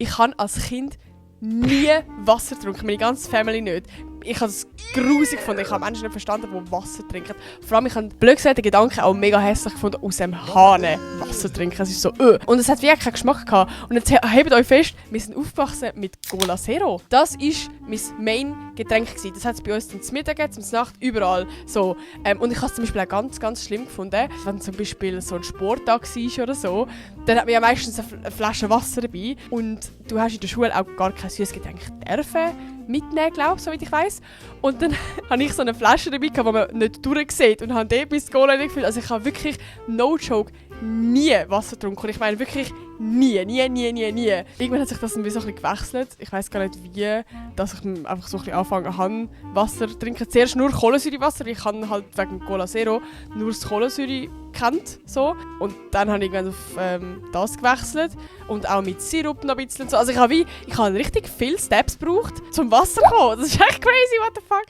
Ich habe als Kind nie Wasser getrunken, meine ganze Family nicht. Ich habe es grusig gefunden. Ich habe Menschen nicht verstanden, die Wasser trinken. Vor allem, ich habe blöd gesagt, den Gedanken auch mega hässlich gefunden, aus dem Hahn Wasser trinken. Es ist so, Und es hat wirklich keinen Geschmack gehabt. Und jetzt hebt euch fest, wir sind aufgewachsen mit Cola Zero. Das war mein Main-Getränk. Das hat es bei uns zum Mittag gegeben, zum Nacht, überall. So. Und ich habe es zum Beispiel auch ganz, ganz schlimm gefunden, wenn zum Beispiel so ein Sporttag war oder so, dann hat man ja meistens eine Flasche Wasser dabei. Und du hast in der Schule auch gar kein süßes Getränk mitnehmen, glaube ich, soweit ich weiss. Und dann hatte ich so eine Flasche dabei, die man nicht durchsieht und habe dort bis Cola nicht gefühlt. Also ich habe wirklich, no joke, nie Wasser getrunken. Und ich meine wirklich nie. Irgendwann hat sich das ein bisschen gewechselt. Ich weiss gar nicht wie, dass ich einfach so ein bisschen angefangen habe, Wasser zu trinken. Zuerst nur Kohlensäurewasser. Ich habe halt wegen Cola Zero nur das Kohlensäure kennt, so. Und dann habe ich irgendwann auf das gewechselt. Und auch mit Sirup noch ein bisschen so. Also ich habe richtig viele Steps gebraucht, zum Wasser zu kommen. Das ist echt crazy, what the fuck.